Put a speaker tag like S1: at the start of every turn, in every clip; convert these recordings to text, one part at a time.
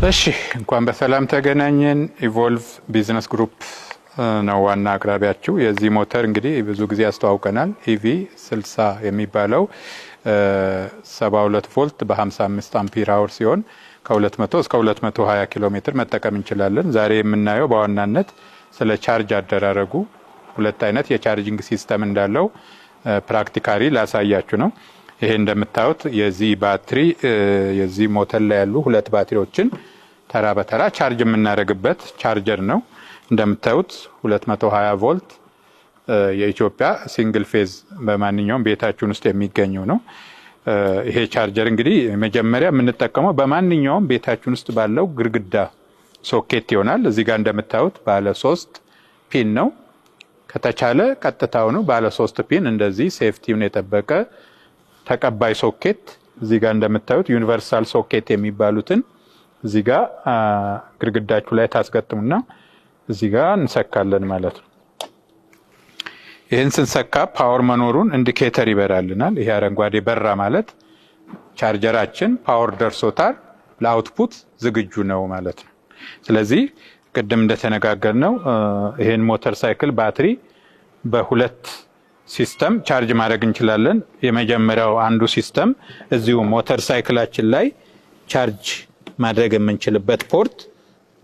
S1: እሺ፣ እንኳን በሰላም ተገናኘን። Evolve Business Group ነው ዋና አቅራቢያችሁ። የዚህ ሞተር እንግዲህ ብዙ ጊዜ ያስተዋውቀናል። EV 60 የሚባለው 72 ቮልት በ55 ampere hour ሲሆን ከ200 እስከ 220 ኪሎ ሜትር መጠቀም እንችላለን። ዛሬ የምናየው በዋናነት ስለ charge አደራረጉ፣ ሁለት አይነት የ charging system እንዳለው practically ላሳያችሁ ነው። ይሄ እንደምታዩት የዚህ ባትሪ፣ የዚህ ሞተር ላይ ያሉ ሁለት ባትሪዎችን ተራ በተራ charge የምናደርግበት ቻርጀር ነው። እንደምታዩት 220 ቮልት የኢትዮጵያ single phase በማንኛውም ቤታችን ውስጥ የሚገኘው ነው። ይሄ ቻርጀር እንግዲህ መጀመሪያ የምንጠቀመው በማንኛውም ቤታችን ውስጥ ባለው ግድግዳ ሶኬት ይሆናል። እዚህ ጋር እንደምታዩት ባለ 3 pin ነው። ከተቻለ ቀጥታውኑ ባለ 3 pin እንደዚህ safety ውን የጠበቀ ተቀባይ ሶኬት፣ እዚህ ጋር እንደምታዩት universal socket የሚባሉትን እዚህ ጋር ግድግዳችሁ ላይ ታስገጥሙና እዚህ ጋር እንሰካለን ማለት ነው። ይህን ስንሰካ power መኖሩን indicator ይበራልናል። ይሄ አረንጓዴ በራ ማለት charger ኣችን power ደርሶታል፣ ለ output ዝግጁ ነው ማለት ነው። ስለዚህ ቅድም እንደተነጋገርነው ይሄን ሞተር ሳይክል ባትሪ በሁለት system charge ማድረግ እንችላለን። የመጀመሪያው አንዱ system እዚሁ ሞተር ሳይክላችን ላይ charge ማድረግ የምንችልበት port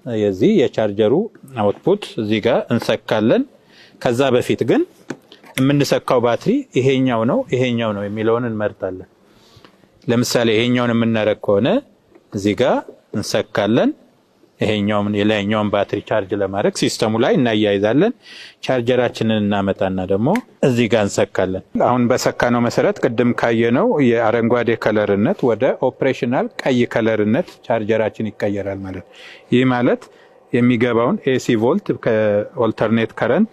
S1: የዚህ የ charger ኡ output እዚህ ጋር እንሰካለን። ከዛ በፊት ግን የምንሰካው ባትሪ ይሄኛው ነው፣ ይሄኛው ነው የሚለውን እንመርጣለን። ለምሳሌ ይሄኛውን የምናደርግ ከሆነ እዚህ ጋር እንሰካለን። ይሄኛውን የላይኛውን ባትሪ charge ለማድረግ system ኡ ላይ እናያይዛለን። ቻርጀራችንን እናመጣና ደግሞ እዚህ ጋር እንሰካለን። አሁን በሰካነው መሰረት ቅድም ካየነው የአረንጓዴ color ነት ወደ operational ቀይ color ነት charger ኣችን ይቀየራል ማለት ነው። ይህ ማለት የሚገባውን AC volt ከ alternate current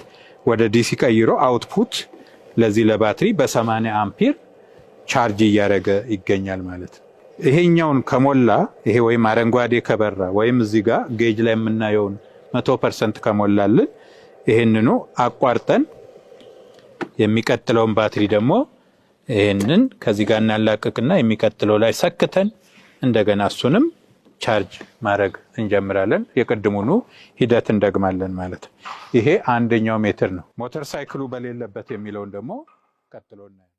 S1: ወደ DC ቀይሮ output ለዚህ ለባትሪ በ80 ampere charge እያደረገ ይገኛል ማለት ነው። ይሄኛውን ከሞላ፣ ይሄ ወይም አረንጓዴ ከበራ ወይም እዚህ ጋር gauge ላይ የምናየውን 100% ከሞላልን ይሄንኑ አቋርጠን የሚቀጥለውን ባትሪ ደግሞ ይሄንን ከዚህ ጋር እናላቅቅና የሚቀጥለው ላይ ሰክተን እንደገና እሱንም charge ማድረግ እንጀምራለን። የቅድሙኑ ሂደት እንደግማለን ማለት ነው። ይሄ አንደኛው method ነው። ሞተር ሳይክሉ በሌለበት የሚለውን ደግሞ ቀጥሎ እናያለን።